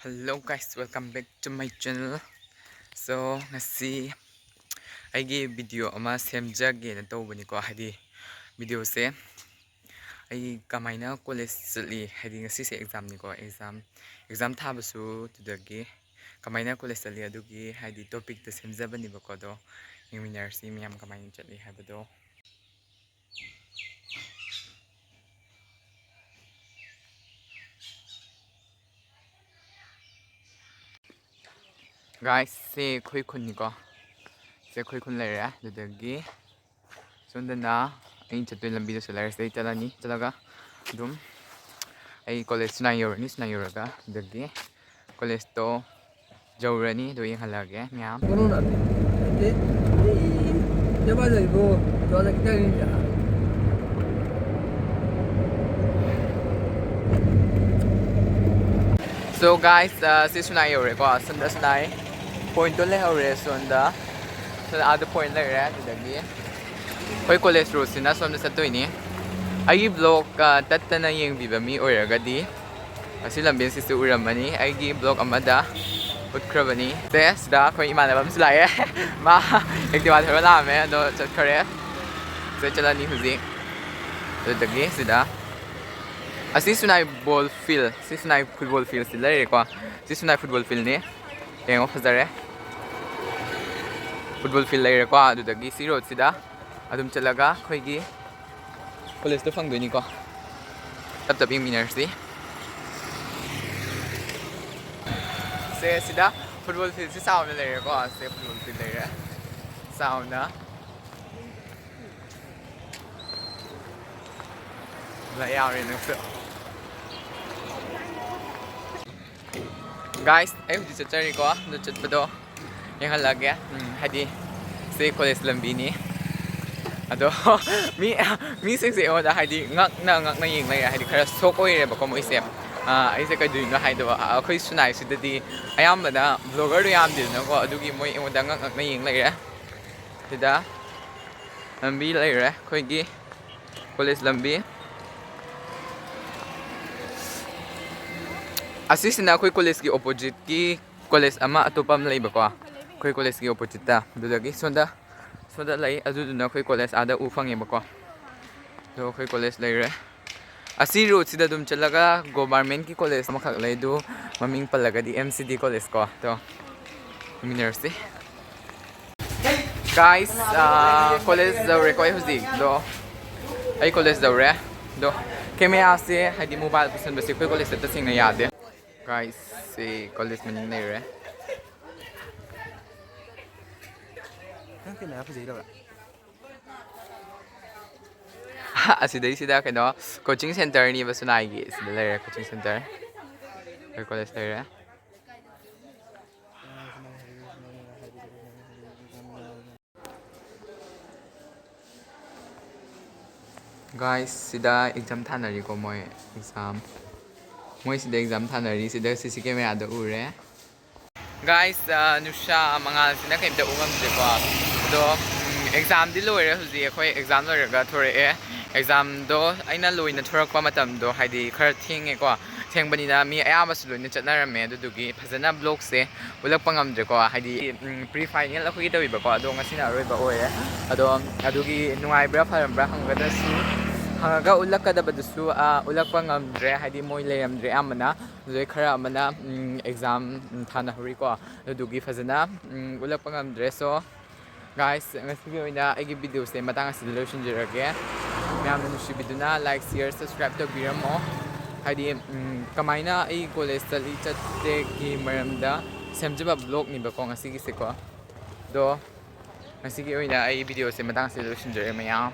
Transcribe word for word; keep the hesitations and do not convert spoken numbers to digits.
Hello guys, welcome back to my channel. So, ꯉꯁꯤ ꯑꯩꯒꯤ video ꯑꯃ ꯁꯦꯝꯖꯒꯦꯅ ꯇꯧꯕꯅꯤꯀꯣ, ꯍꯥꯏꯗꯤ ꯚꯤꯗꯤꯑꯣꯁꯦ ꯑꯩ ꯀꯃꯥꯏꯅ ꯀꯣꯂꯦꯖ ꯆꯠꯂꯤ, ꯍꯥꯏꯗꯤ ꯉꯁꯤꯁꯦ ꯑꯦꯛꯖꯥꯝꯅꯤꯀꯣ, ꯑꯦꯛꯖꯥꯝ ꯑꯦꯛꯖꯥꯝ ꯊꯥꯕꯁꯨ, ꯑꯗꯨꯗꯒꯤ ꯀꯃꯥꯏꯅ ꯀꯣꯂꯦꯖ ꯆꯠꯂꯤ ꯑꯗꯨꯒꯤ ꯍꯥꯏꯗꯤ ꯇꯣꯄꯤꯛꯇ ꯁꯦꯝꯖꯕꯅꯦꯕꯀꯣ꯫ ꯑꯗꯣ ꯌꯦꯡꯃꯤꯟꯅꯔꯁꯤ ꯃꯌꯥꯝ ꯀꯃꯥꯏꯅ ꯆꯠꯂꯤ ꯍꯥꯏꯕꯗꯣ꯫ ꯒꯥꯏꯁ, ꯁꯤ ꯑꯩꯈꯣꯏ ꯈꯨꯟꯅꯤꯀꯣ꯫ ꯁꯤ ꯑꯩꯈꯣꯏ ꯈꯨꯟ ꯂꯩꯔꯦ꯫ ꯑꯗꯨꯗꯒꯤ ꯁꯣꯝꯗꯅ ꯑꯩꯅ ꯆꯠꯇꯣꯏ ꯂꯝꯕꯤꯗꯁꯨ ꯂꯩꯔꯦ꯫ ꯁꯤꯗꯩ ꯆꯠꯂꯅꯤ꯫ ꯆꯠꯂꯒ ꯑꯗꯨꯝ ꯑꯩ ꯀꯣꯂꯦꯖ ꯁꯨꯅꯥꯏ ꯌꯧꯔꯅꯤ꯫ ꯁꯨꯅꯥꯏ ꯌꯧꯔꯒ ꯑꯗꯨꯗꯒꯤ ꯀꯣꯂꯦꯖꯇꯣ ꯌꯧꯔꯅꯤ꯫ ꯑꯗꯨ ꯌꯦꯡꯍꯜꯂꯛꯑꯒꯦ ꯃꯌꯥꯝ꯫ So guys, uh, ꯁꯤ ꯁꯨꯅꯥꯏ ꯌꯧꯔꯦꯀꯣ꯫ ꯁꯣꯝꯗ ꯁꯨꯅꯥꯏ ꯄꯣꯏꯟꯠꯇꯣ ꯂꯩꯍꯧꯔꯦ꯫ ꯁꯣꯝꯗ, ꯁꯣꯝꯗ ꯑꯥꯗ ꯄꯣꯏꯟꯠ ꯂꯩꯔꯦ꯫ ꯑꯗꯨꯗꯒꯤ ꯑꯩꯈꯣꯏ ꯀꯣꯂꯦꯖ ꯔꯣꯗꯁꯤꯅ ꯁꯣꯝꯗ ꯆꯠꯇꯣꯏꯅꯤ꯫ ꯑꯩꯒꯤ ꯕ꯭ꯂꯣꯒ ꯇꯠꯇꯅ ꯌꯦꯡꯕꯤꯕ ꯃꯤ ꯑꯣꯏꯔꯒꯗꯤ ꯑꯁꯤ ꯂꯝꯕꯦꯟꯁꯤꯁꯨ ꯎꯔꯝꯃꯅꯤ꯫ ꯑꯩꯒꯤ ꯕ꯭ꯂꯣꯒ ꯑꯃꯗ ꯎꯠꯈ꯭ꯔꯕꯅꯤ꯫ ꯁꯦ, ꯁꯤꯗ ꯑꯩꯈꯣꯏ ꯏꯃꯥꯟꯅꯕ ꯑꯃꯁꯨ ꯂꯥꯛꯑꯦ꯫ ꯃꯥ ꯑꯦꯛꯇꯤꯚꯥ ꯊꯧꯔ ꯂꯥꯛꯑꯝꯃꯦ, ꯑꯗꯣ ꯆꯠꯈ꯭ꯔꯦ꯫ ꯁꯤꯗ ꯆꯠꯂꯅꯤ ꯍꯧꯖꯤꯛ꯫ ꯑꯗꯨꯗꯒꯤ ꯁꯤꯗ ꯑꯁꯤ ꯁꯨꯅꯥꯏ ꯕꯣꯜ ꯐꯤꯜ, ꯁꯤ ꯁꯨꯅꯥꯏ ꯐꯨꯠꯕꯣꯜ ꯐꯤꯜꯁꯤ ꯂꯩꯔꯦꯀꯣ꯫ ꯁꯤ ꯁꯨꯅꯥꯏ ꯐꯨꯠꯕꯣꯜ ꯐꯤꯜꯅꯤ꯫ ꯌꯦꯡꯉꯣ, ꯐꯖꯔꯦ꯫ ꯐꯨꯠꯕꯣꯜ ꯐꯤꯜ ꯂꯩꯔꯦꯀꯣ꯫ ꯑꯗꯨꯗꯒꯤ ꯁꯤ ꯔꯣꯗꯁꯤꯗ ꯑꯗꯨꯝ ꯆꯠꯂꯒ ꯑꯩꯈꯣꯏꯒꯤ ꯀꯣꯂꯦꯖꯇꯣ ꯐꯪꯗꯣꯏꯅꯤꯀꯣ꯫ ꯇꯞ ꯇꯞ ꯌꯦꯡꯃꯤꯟꯅꯔꯁꯤ꯫ ꯁꯦ, ꯁꯤꯗ ꯐꯨꯠꯕꯣꯜ ꯐꯤꯜꯁꯤ ꯆꯥꯎꯅ ꯂꯩꯔꯦꯀꯣ꯫ ꯁꯦ, ꯐꯨꯠꯕꯣꯜ ꯐꯤꯜ ꯂꯩꯔꯦ ꯆꯥꯎꯅ꯫ ꯂꯥꯏ ꯌꯥꯎꯔꯦ ꯅꯪꯁꯨ꯫ ꯒꯥꯏꯁ, ꯑꯩ ꯍꯧꯖꯤꯛ ꯆꯠꯆꯔꯤꯀꯣ꯫ ꯑꯗꯨ ꯆꯠꯄꯗꯣ ꯌꯦꯡꯍꯜꯂꯛꯑꯒꯦ꯫ ꯎꯝ, ꯍꯥꯏꯗꯤ ꯁꯤ ꯀꯣꯂꯦꯖ ꯂꯝꯕꯤꯅꯤ꯫ ꯑꯗꯣ ꯃꯤ, ꯃꯤꯁꯤꯡꯁꯦ ꯑꯩꯉꯣꯟꯗ ꯍꯥꯏꯗꯤ ꯉꯛꯅ ꯉꯛꯅ ꯌꯦꯡ ꯂꯩꯔꯦ꯫ ꯍꯥꯏꯗꯤ ꯈꯔ ꯁꯣꯛ ꯑꯣꯏꯔꯦꯕꯀꯣ ꯃꯣꯏꯁꯦ꯫ ꯑꯥ, ꯑꯩꯁꯦ ꯀꯩꯗꯧꯔꯤꯅꯣ ꯍꯥꯏꯗꯕ, ꯑꯩꯈꯣꯏ ꯁꯨꯅꯥꯏꯁꯤꯗꯗꯤ ꯑꯌꯥꯝꯕꯅ ꯕ꯭ꯂꯣꯒꯔꯗꯣ ꯌꯥꯝꯗꯦꯗꯅꯀꯣ꯫ ꯑꯗꯨꯒꯤ ꯃꯣꯏ ꯑꯩꯉꯣꯟꯗ ꯉꯛ ꯉꯛꯅ ꯌꯦꯡ ꯂꯩꯔꯦ꯫ ꯁꯤꯗ ꯂꯝꯕꯤ ꯂꯩꯔꯦ, ꯑꯩꯈꯣꯏꯒꯤ ꯀꯣꯂꯦꯖ ꯂꯝꯕꯤ꯫ ꯑꯁꯤꯁꯤꯅ ꯑꯩꯈꯣꯏ ꯀꯣꯂꯦꯖꯀꯤ ꯑꯣꯄꯣꯖꯤꯠꯀꯤ ꯀꯣꯂꯦꯖ ꯑꯃ ꯑꯇꯣꯞꯄ ꯑꯃ ꯂꯩꯕꯀꯣ, ꯑꯩꯈꯣꯏ ꯀꯣꯂꯦꯖꯀꯤ ꯑꯣꯄꯣꯖꯤꯠꯇ꯫ ꯑꯗꯨꯗꯒꯤ ꯁꯣꯝꯗ, ꯁꯣꯝꯗ ꯂꯩ꯫ ꯑꯗꯨꯗꯨꯅ ꯑꯩꯈꯣꯏ ꯀꯣꯂꯦꯖ ꯑꯥꯗ ꯎ ꯐꯪꯉꯦꯕꯀꯣ꯫ ꯑꯗꯣ ꯑꯩꯈꯣꯏ ꯀꯣꯂꯦꯖ ꯂꯩꯔꯦ꯫ ꯑꯁꯤ ꯔꯣꯗꯁꯤꯗ ꯑꯗꯨꯝ ꯆꯠꯂꯒ ꯒꯣꯚꯔꯃꯦꯟꯠꯀꯤ ꯀꯣꯂꯦꯖ ꯑꯃꯈꯛ ꯂꯩ, ꯑꯗꯨ ꯃꯃꯤꯡ ꯄꯜꯂꯒꯗꯤ ꯑꯦꯝ ꯁꯤ ꯗꯤ ꯀꯣꯂꯦꯖ ꯀꯣ꯫ ꯑꯗꯣ ꯌꯦꯡꯃꯤꯟꯅꯔꯁꯤ꯫ ꯒꯥꯏꯁ, ꯀꯣꯂꯦꯖ ꯌꯧꯔꯦꯀꯣ ꯑꯩ ꯍꯧꯖꯤꯛ꯫ ꯑꯗꯣ ꯑꯩ ꯀꯣꯂꯦꯖ ꯌꯧꯔꯦ꯫ ꯑꯗꯣ ꯀꯦꯃꯦꯔꯥꯁꯦ, ꯍꯥꯏꯗꯤ ꯃꯣꯕꯥꯏꯜ ꯄꯨꯁꯟꯕꯁꯦ ꯑꯩꯈꯣꯏ ꯀꯣꯂꯦꯖꯇ ꯇꯁꯦꯡꯅ ꯌꯥꯗꯦ꯫ ꯒꯥꯏꯁ, ꯁꯤ ꯀꯣꯂꯦꯖ ꯃꯅꯤꯡ ꯂꯩꯔꯦ꯫ ꯅꯪ ꯀꯦꯃꯦꯔꯥ ꯐꯖꯩꯗꯧꯔꯥ? ꯑꯁꯤꯗꯩꯁꯤꯗ ꯀꯩꯅꯣ, ꯀꯣꯆꯤꯡ ꯁꯦꯟꯇꯔꯅꯦꯕ ꯁꯨꯅꯥꯏꯒꯤ꯫ ꯁꯤꯗ ꯂꯩꯔꯦ ꯀꯣꯆꯤꯡ ꯁꯦꯟꯇꯔ, ꯑꯩꯈꯣꯏ ꯀꯣꯂꯦꯖ ꯂꯩꯔꯦ꯫ ꯒꯥꯏꯁ, ꯁꯤꯗ ꯑꯦꯛꯖꯥꯝ ꯊꯥꯅꯔꯤꯀꯣ ꯃꯣꯏ꯫ ꯑꯦꯛꯖꯥꯝ, ꯃꯣꯏ ꯁꯤꯗ ꯑꯦꯛꯖꯥꯝ ꯊꯥꯅꯔꯤ꯫ ꯁꯤꯗ ꯁꯤ ꯁꯤ ꯀꯦꯃꯦꯔꯥꯗ ꯎꯔꯦ꯫ ꯒꯥꯏꯁ, ꯅꯨꯡꯁꯥ ꯃꯉꯥꯜꯁꯤꯅ ꯀꯩꯝꯇ ꯎ ꯉꯝꯗ꯭ꯔꯦꯀꯣ꯫ ꯑꯗꯣ ꯎꯝ, ꯑꯦꯛꯖꯥꯝꯗꯤ ꯂꯣꯏꯔꯦ ꯍꯧꯖꯤꯛ꯫ ꯑꯩꯈꯣꯏ ꯑꯦꯛꯖꯥꯝ ꯂꯣꯏꯔꯒ ꯊꯣꯔꯛꯑꯦ꯫ ꯑꯦꯛꯖꯥꯝꯗꯣ ꯑꯩꯅ ꯂꯣꯏꯅ ꯊꯣꯔꯛꯄ ꯃꯇꯝꯗꯣ, ꯍꯥꯏꯗꯤ, ꯈꯔ ꯊꯦꯡꯉꯦꯀꯣ꯫ ꯊꯦꯡꯕꯅꯤꯅ ꯃꯤ ꯑꯌꯥꯝꯕꯁꯨ ꯂꯣꯏꯅ ꯆꯠꯅꯔꯝꯃꯦ꯫ ꯑꯗꯨꯗꯨꯒꯤ ꯐꯖꯅ ꯕ꯭ꯂꯣꯛꯁꯦ ꯎꯠꯂꯛꯄ ꯉꯝꯗ꯭ꯔꯦꯀꯣ꯫ ꯍꯥꯏꯗꯤ, ꯎꯝ, ꯄ꯭ꯔꯤ ꯐꯥꯏꯅꯦꯜ ꯑꯩꯈꯣꯏꯒꯤ ꯇꯧꯔꯤꯕꯀꯣ꯫ ꯑꯗꯣ ꯉꯁꯤꯅ ꯑꯔꯣꯏꯕ ꯑꯣꯏꯔꯦ꯫ ꯑꯗꯣ ꯑꯗꯨꯒꯤ ꯅꯨꯡꯉꯥꯏꯕ꯭ꯔꯥ ꯐꯔꯝꯕ꯭ꯔꯥ ꯍꯪꯒꯗ꯭ꯔꯁꯨ, ꯍꯪꯉꯒ ꯎꯠꯂꯛꯀꯗꯕꯗꯨꯁꯨ, ꯑ, ꯎꯠꯂꯛꯄ ꯉꯝꯗ꯭ꯔꯦ꯫ ꯍꯥꯏꯗꯤ ꯃꯣꯏ ꯂꯩꯔꯝꯗ꯭ꯔꯦ ꯑꯌꯥꯝꯕꯅ꯫ ꯑꯗꯨꯗꯩ ꯈꯔ ꯑꯃꯅ, ꯎꯝ, ꯑꯦꯛꯖꯥꯝ, ꯎꯝ, ꯊꯥꯅꯍꯧꯔꯤꯀꯣ꯫ ꯑꯗꯨꯗꯨꯒꯤ ꯐꯖꯅ, ꯎꯝ, ꯎꯠꯂꯛꯄ ꯉꯝꯗ꯭ꯔꯦ꯫ So, ꯒꯥꯏꯁ, ꯉꯁꯤꯒꯤ ꯑꯣꯏꯅ ꯑꯩꯒꯤ ꯚꯤꯗꯤꯑꯣꯁꯦ ꯃꯇꯥꯡ ꯑꯁꯤꯗ ꯂꯣꯏꯁꯤꯟꯖꯔꯒꯦ꯫ ꯃꯌꯥꯝꯅ ꯅꯨꯡꯁꯤꯕꯤꯗꯨꯅ like, share, subscribe ꯇꯧꯕꯤꯔꯝꯃꯣ꯫ ꯍꯥꯏꯗꯤ, ꯎꯝ, ꯀꯃꯥꯏꯅ ꯑꯩ ꯀꯣꯂꯦꯖ ꯆꯠꯂꯤ ꯆꯠꯇꯦꯒꯤ ꯃꯔꯝꯗ ꯁꯦꯝꯖꯕ ꯕ꯭ꯂꯣꯛꯅꯦꯕꯀꯣ ꯉꯁꯤꯒꯤꯁꯦꯀꯣ꯫ ꯑꯗꯣ ꯉꯁꯤꯒꯤ ꯑꯣꯏꯅ ꯑꯩ ꯚꯤꯗꯤꯑꯣꯁꯦ ꯃꯇꯥꯡ ꯑꯁꯤꯗ ꯂꯣꯏꯁꯤꯟꯖꯔꯦ ꯃꯌꯥꯝ꯫